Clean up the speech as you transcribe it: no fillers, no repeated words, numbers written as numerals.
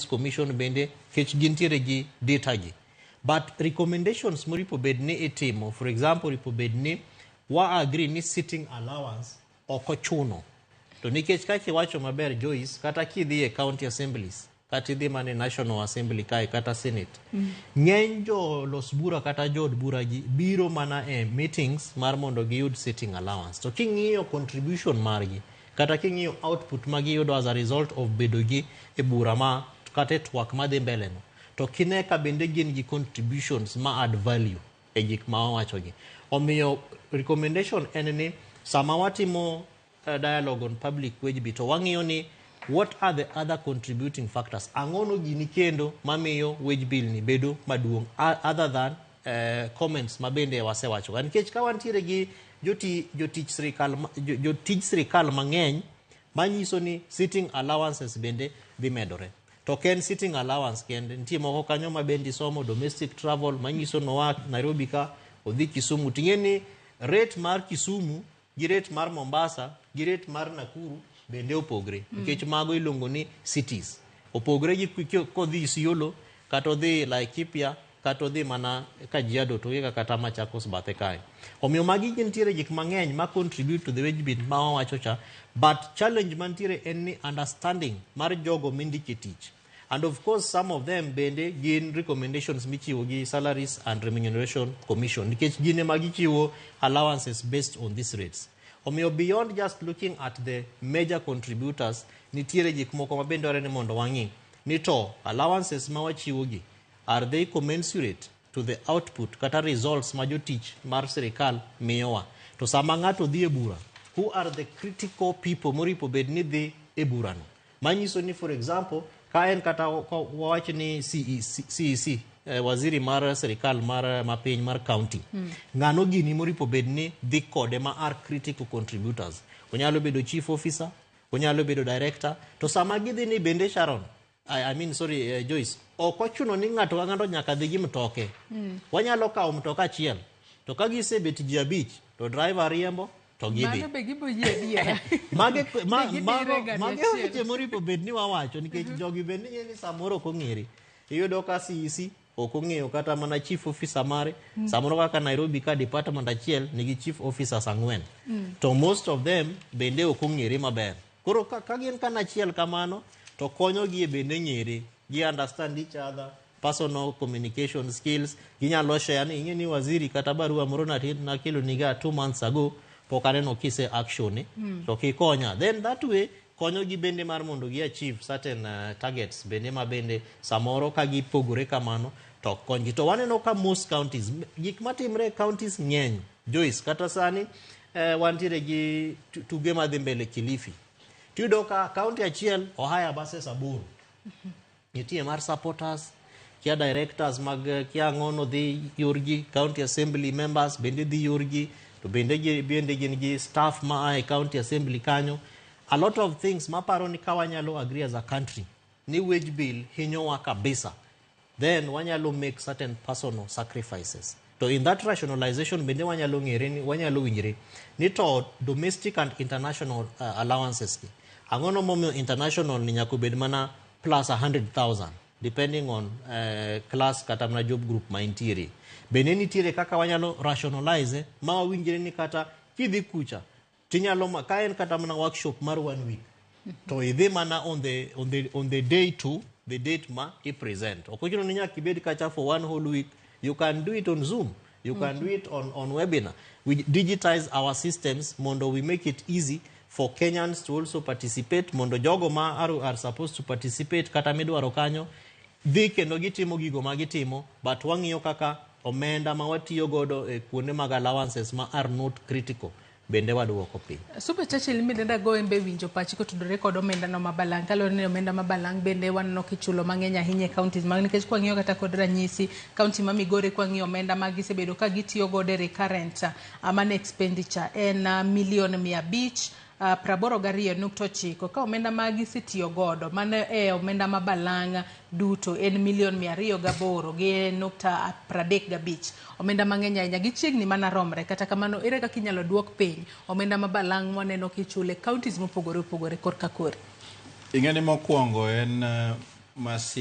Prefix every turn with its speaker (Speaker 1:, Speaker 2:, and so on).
Speaker 1: Commission bende kech gintiere gi data gi. But recommendations moripo bed ni itimo, for example, oripo bed ni wa agree ni sitting allowance ok ochuno. To nikech kaka iwacho maber, Joyce, kata kidhi e county assemblies, kata idhi mana e National Assembly kae kata Senate, ng'eny jolos bura kata jood bura gi biro mana e meetings mar mondo giyud sitting allowance. To king'iyo contribution margi, kata king'iyo output ma giyudo as a result of bedo gi e bura ma kata e twak madhi mbele no, to kine ka bende gin gi contributions ma add value e gik ma wawachogi. Omiyo recommendation en ni sama watimo dialogue on public wage bill, to wang'iyo ni what are the other contributing factors, ang'ono gini kendo mamiyo wage bill ni bedo maduong' other than comments ma bende wasewacho. Nikech ka wantiere gi jotich sirikal jotij sirikal mang'eny, manyiso ni sitting allowances bende dhi medore. To ok en sitting allowance kende, nitie moko kanyo ma bende isomo domestic travel, manyiso noa Nairobi ka odhi Kisumu, ting'e ni rate mar Kisumu gi rate mar Mombasa gi rate mar Nakuru bende opogre, nikech mago iluongo ni cities, opogre gi kodhi Isiolo kata odhi Laikipia kata odhi mana Kajiado to gi kata Machakos bathe kae. Omiyo magi gintiere gik mang'eny ma contribute to the wage bill ma wawacho cha. But challenge mantiere en ni understanding mar jogo mindike tich, and of course some of them bende gin recommendations michiwo gi Salaries and Remuneration Commission, nikech gin ema gichiwo allowances based on these rates. Omiyo beyond just looking at the major contributors, nitiere gik moko ma bende dwarore ni mondo wang'i ni to allowances ma wachiwo gi, are they commensurate to the output kata results ma jotich mar sirikal miyowa? To sama ng'ato dhi e bura, who are the critical people moripo bed ni dhi e burano? Manyiso ni, for example, ka en kata wawach ni CEC, CEC waziri mar sirikal mar mapiny mar county, ng'ano gini moripo bed ni dhi kode ma are critical contributors? Onyalo bedo chief officer, onyalo bedo director. To sama gidhi ni bende, Sharon, I mean, sorry, Joyce, ok ochuno ni ng'ato ka ng'ato nyaka dhi gi mtoke. Wanyalo kawo mtoka achiel, to ka gisebet ji abich, to driver riembo to gidhi.
Speaker 2: Mano be gibo yie adiera?
Speaker 1: Mage ma,
Speaker 2: Be gidire
Speaker 1: mago,
Speaker 2: gari
Speaker 1: mage
Speaker 2: achiel?
Speaker 1: Weche moripo bed ni wawacho, nikech jogi bende ng'e ni samoro ok ong'ere. Iyudo ka CEC ok ong'eyo kata mana chief officer mare. Samoro kaka Nairobi ka, department achiel nigi chief officers ang'wen, to most of them bende ok ong'ere maber. Koro ka gin kanachiel kamano, to konyogi e bende ng'ere gi understand each other, personal communication skills, ginyalo share ni ing'e ni waziri kata barua moro nakelo niga 2 months ago, pok aneno kise action to kikonya. Then that way konyogi bende mar mondo gi achieve certain targets bende ma bende samoro ka gipogore kamano to ok konygi. To waneno ka most counties, gik matimre e counties ng'eny, Joyce. Kata sani wantiere gi tuge madhi mbele Kilifi, tiyudo ka county achiel ohire buses aboro. Nitie mar supporters, kia directors mag kia ang'ono dhi yorgi, county assembly members bende dhi yorgi, to bende bende gin gi staff ma a e county assembly kanyo. A lot of things maparo ni ka wanyalo agree as a country ni wage bill hinyowa kabisa, then wanyalo make certain personal sacrifices. To in that rationalization bende wanyalo ng'ere ni wanyalo winjre ni to domestic and international allowances gi, ang'ono momiyo international ni nyaka obed mana plus 100,000 depending on class kata mana job group ma intiere? Bende nitiere kaka wanyalo rationalize ma wawinjre ni kata kidhi kucha tinyalo ka en kata mana workshop mar one week, to idhi mana on the day to the date ma i present. Ok ochuno ni nyaka ibed kacha for one whole week. You can do it on Zoom, you can do it on webinar. We digitize our systems mondo we make it easy for Kenyans to also participate, mondo jogo ma are supposed to participate kata midwaro kanyo dhi kendo gitimo gigo ma gitimo. But wang'iyo kaka omenda ma watiyo godo e kuonde mag allowances ma are not critical bende waduoko piny.
Speaker 2: Super Churchill, midenda go embe winjo pachi kotudore kod omenda no mabalang', kaluwore ni omenda mabalang' bende waneno kichulo mang'eny ahinya e counties mag, nikech kwang'iyo kata kod ranyisi county ma Migori, kwang'iyo omenda ma gisebedo ka gitiyo godo e recurrent mane expenditure en milion 582.9, ka omenda ma gisetiyo godo mano e omenda mabalang' duto en milion 208.35. Omenda mang'eny ahinya, gichiegni mana romre. Kata kamano, ere kaka inyalo duok piny omenda mabalang' mwaneno kichule counties mopogore opogore korka kori?
Speaker 3: Ing'e ni mokwongo en Masie.